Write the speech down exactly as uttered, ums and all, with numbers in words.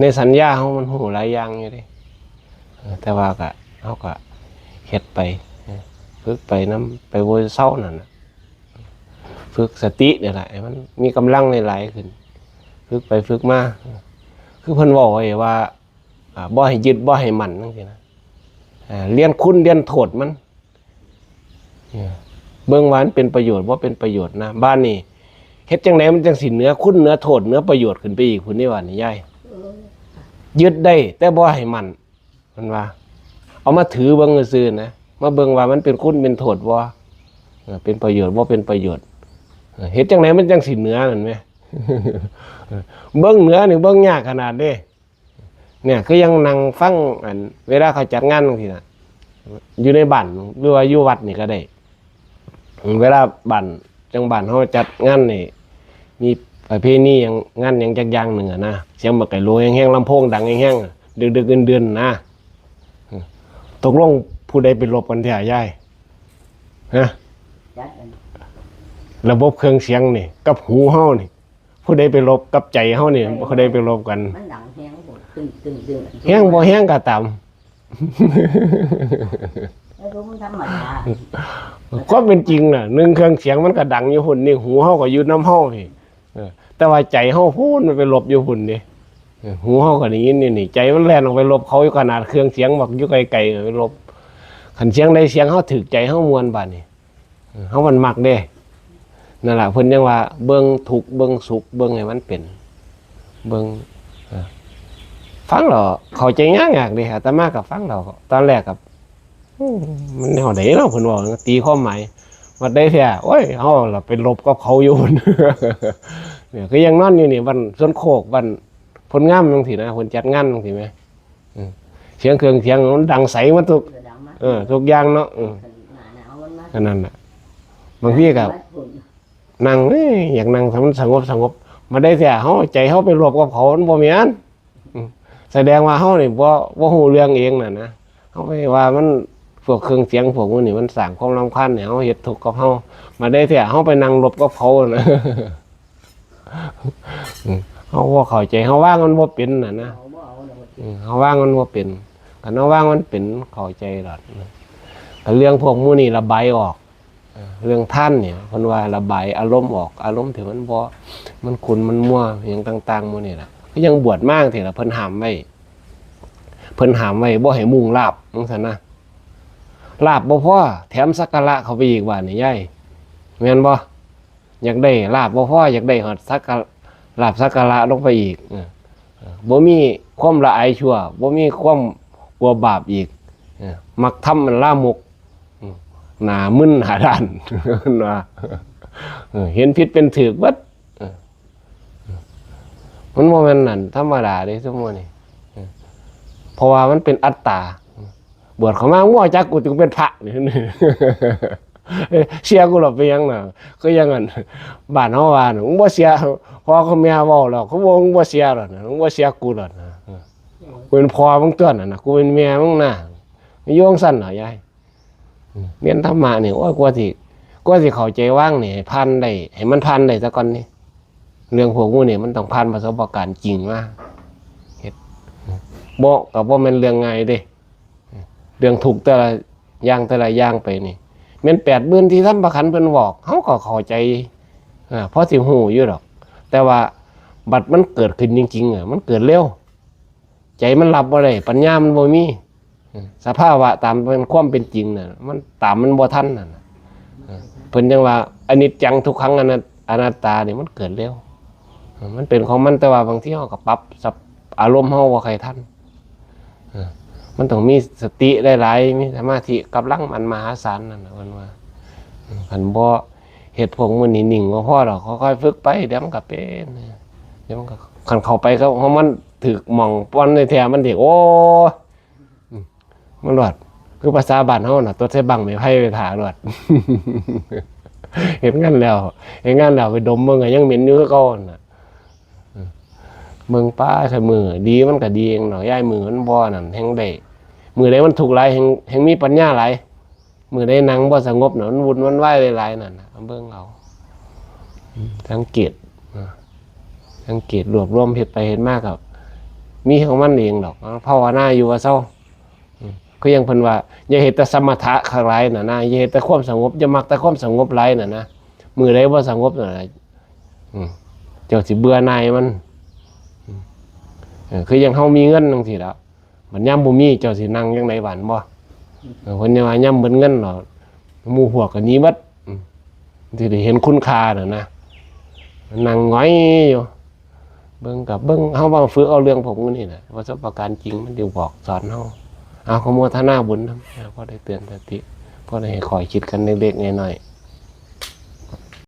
ในสัญญาเฮามันฮู้หลายอย่างอยู่เด้ เออ แต่ว่าก็ เฮาก็เฮ็ดไป เออ ฝึกไปนำ ไปบ่เซานั่นน่ะ ฝึกสตินี่ล่ะ ให้มันมีกำลังหลายๆขึ้น ฝึกไปฝึกมา คือเพิ่นเว้าไว้ว่า อ่า บ่ให้ยึด บ่ให้มั่นจั่งซี้นะ อ่า เรียนคุณเรียนโทษมัน เออ เบิ่งว่ามันเป็นประโยชน์บ่เป็นประโยชน์นะ บาดนี้ เฮ็ดจั่งใดมันจั่งสิเหนือคุณเหนือโทษเหนือประโยชน์ขึ้นไปอีกพุ้นนี่ ว่านี่ยาย ยึดได้แต่บ่ให้มั่น มันว่า เอามาถือเบิ่งซื่อๆนะ มาเบิ่งว่ามันเป็นคุณเป็นโทษบ่ เออ เป็นประโยชน์บ่เป็นประโยชน์ เออ เฮ็ดจั่งใดมันจั่งสิเหนือนั่นแหม เบิ่งเหนือนี่เบิ่งยากขนาดเด้ เนี่ย คือยังนั่งฟัง อัน เวลาเขาจัดงานจั่งซี้น่ะ อยู่ในบ้านหรือว่าอยู่วัดนี่ก็ได้ เวลาบ้าน จั่งบ้านเฮาจัดงานนี่ มีประเพณีหยัง งานหยังจักอย่างหนึ่งอะนะ เสียงบักไก่โหลแฮงๆ ลำโพงดังแฮงๆ อะ ดึกๆ ดื่นๆ นะ ตกลงผู้ใดไปลบกันแท้ยาย ฮะ จัดอัน ระบบเครื่องเสียงนี่ กับหูเฮานี่ ผู้ใดไปลบกับใจเฮานี่ ผู้ใดไปลบกัน มันดังแฮงโพด ตึ้งๆๆ แฮงบ่แฮงก็ตาม แล้วก็มันธรรมดา ความเป็นจริงน่ะ หนึ่งเครื่องเสียงมันก็ดังอยู่พุ้นนี่ หูเฮาก็อยู่นำเฮาพี้ เออ แต่ว่าใจเฮาพุ้นมันไปลบอยู่พุ้นเด้ เออ หูเฮาก็ได้ยินอยู่นี่ ใจมันแล่นออกไปลบเขาอยู่ ขนาดเครื่องเสียงบักอยู่ไกลๆ ไปลบ คันเสียงใดเสียงเฮาถืกใจเฮาม่วนบาดนี้ เออ เฮามันมักเด้ นั่นล่ะ เพิ่นยังว่าเบิ่งทุกข์เบิ่งสุขเบิ่งให้มันเป็น เบิ่ง เออ ฟังแล้วเข้าใจยากๆ เด้ อาตมาก็ฟังแล้ว ตอนแรกก็ อืม มันแนวใดเนาะ เพิ่นเว้า ตีความหมาย บัดใดแท้ โอ้ย เฮาล่ะไปลบกับเขาอยู่ เนี่ย คือยังนอนอยู่นี่ บ้านสวนโคก บ้านโพนงามจั่งซี้นะ เพิ่นจัดงานจั่งซี้แหม อืม เสียงเครื่องเสียงมันดังใสหมดทุก เออ ดังมาก เออ ทุกอย่างเนาะ อืม หนาหนาวมันมา ก็นั่นน่ะ บางทีก็ วัดพุ่น นั่ง เอ้ย อยากนั่งให้มันสงบสงบ บัดใดแท้ เฮา ใจเฮาไปลบกับเขา มันบ่แม่น อืม แสดงว่าเฮานี่บ่ บ่ฮู้เรื่องเองน่ะนะ เฮาไปว่ามัน พวกเครื่องเสียงพวกนี้นี่มันสร้างความรำคาญให้เฮา เฮ็ดทุกข์กับเฮา บัดใดแท้ เฮาไปนั่งลบกับเขาน่ะ อืม เฮาบ่เข้าใจ เฮาวางมันบ่เป็นน่ะนะ เอาบ่เอาแล้ว อืม เฮาวางมันบ่เป็น คันเฮาวางมันเป็น เข้าใจดอก แต่เรื่องพวกหมู่นี้ระบายออก เอ่อ เรื่องทานเนี่ย เพิ่นว่าระบายอารมณ์ออก อารมณ์ที่มันบ่ มันขุ่นมันมัว อิหยังต่างๆ หมู่นี่ล่ะ คือยังบวชมาจั่งซี้ล่ะ เพิ่นห้ามไว้ เพิ่นห้ามไว้บ่ให้มุ่งลาภ จั่งซั้นนะ ลาภบ่พอ แถมสักการะเข้าไปอีก บาดนี้ยาย แม่นบ่ อยากได้ลาภบ่พอ อยากได้ฮอดสักการะ ลาภสักการะลงไปอีก เออ เออ บ่มีความละอายชั่ว บ่มีความกลัวบาปอีก เออ มักทำมันลามก อืม หน้ามึนหน้าด้าน เพิ่นว่า เออ เห็นผิดเป็นถูกเบิด เออ มันบ่แม่นนั่นธรรมดาเด้ซุมื้อนี้ เออ เพราะว่ามันเป็นอัตตา บวชเข้ามา มึงบ่จักกู กูเป็นพระนี่ เอ้ย เสียกูหรอก เป็นหยังน่ะ คือหยังหั่น บ้านเฮาว่าน่ะ มึงบ่เสีย พ่อกับแม่เว้าแล้ว เขาบอกมึงบ่เสียหรอกนะ มึงบ่เสียกูหรอกนะ เออ กูเป็นพ่อมึงตั๊วนั่นน่ะ กูเป็นแม่มึงนะ อยู่จั่งซั้นเหรอยาย อืม เรียนธรรมะนี่ โอ้ย กว่าสิ กว่าสิเข้าใจวางนี่ ให้ผ่านได้ ให้มันผ่านได้ซะก่อนนี่ เรื่องพวกหมู่นี่มันต้องผ่านประสบการณ์จริงมาเฮ็ด บ่ ก็บ่แม่นเรื่องง่ายเด้ เรื่องทุกข์แต่ละอย่างแต่ละอย่างไปนี่ แม่นแปดหมื่นสี่พันประคันเพิ่นบอก เฮาก็เข้าใจ อ่า พอสิฮู้อยู่ดอก แต่ว่าบัดมันเกิดขึ้นจริงๆ อะ มันเกิดเร็ว ใจมันรับบ่ได้ ปัญญามันบ่มี เออ สภาวะตามเป็นความเป็นจริงน่ะ มันตามมันบ่ทันนั่นน่ะ เออ เพิ่นจั่งว่า อนิจจัง ทุกขัง อนัต อนัตตานี่มันเกิดเร็ว เออ มันเป็นของมัน แต่ว่าบางทีเฮาก็ปรับสภ- อารมณ์เฮาบ่ค่อยทัน เออ มันต้องมีสติหลายๆ มีสมาธิกำลังอันมหาศาลนั่นน่ะ เพิ่นว่า เออ คันบ่เฮ็ดพวกมื้อนี้นิ่งบ่พอดอก ค่อยๆ ฝึกไป เดี๋ยวมันก็เป็น เดี๋ยวมันก็ คันเข้าไปก็ เพราะมันถืกหม่องป่อนแท้ๆ มันสิ โอ้ อืม มันรอด คือภาษาบ้านเฮาน่ะ ตดใส่บั้งไม้ไผ่ไปถ่าโลด เฮ็ดงานแล้ว เฮ็ดงานแล้วไปดมเบิ่งก็ยังเหม็นอยู่คือเก่านั่นน่ะ อืม เบิ่งป้าใส่มือ ดีมันก็ดีเองดอก ยาย มือมันบ่นั่น แฮงได้ มื้อใดมันทุกข์หลาย แฮง แฮงมีปัญญาหลาย มื้อใดนั่งบ่สงบน่ะ มันวุ่นมันวายหลายๆ นั่นน่ะ เบิ่งเอา อืม สังเกต อ่า สังเกตรวบรวมเฮ็ดไปเฮ็ดมาก็ มีของมันเองดอก ภาวนาอยู่ว่าเซา อืม คือยังเพิ่นว่า อย่าเฮ็ดแต่สมถะคักหลายน่ะนะ อย่าเฮ็ดแต่ความสงบ อย่ามักแต่ความสงบหลายน่ะนะ มื้อใดบ่สงบน่ะ อืม เจ้าสิเบื่อหน่ายมัน อืม เออ คือยังเฮามีเงินจังซี่ล่ะ บัดยามบ่มีเจ้าสินั่งจังได๋บาดบ่ เออ เพิ่นยังว่ายามเบิดเงินเนาะ หมู่พวกก็หนีเบิด อืม สิได้เห็นคุณค่าน่ะนะ นั่งหงอยอยู่ เบิ่งกับเบิ่ง เฮามาฝึกเอาเรื่องพวกมื้อนี้น่ะ ประสบการณ์จริงมันสิบอกสอนเฮา เอา ขอโมทนาบุญนำ พอได้เตือนสติ พอได้ให้ข้อคิดกันเล็กๆน้อย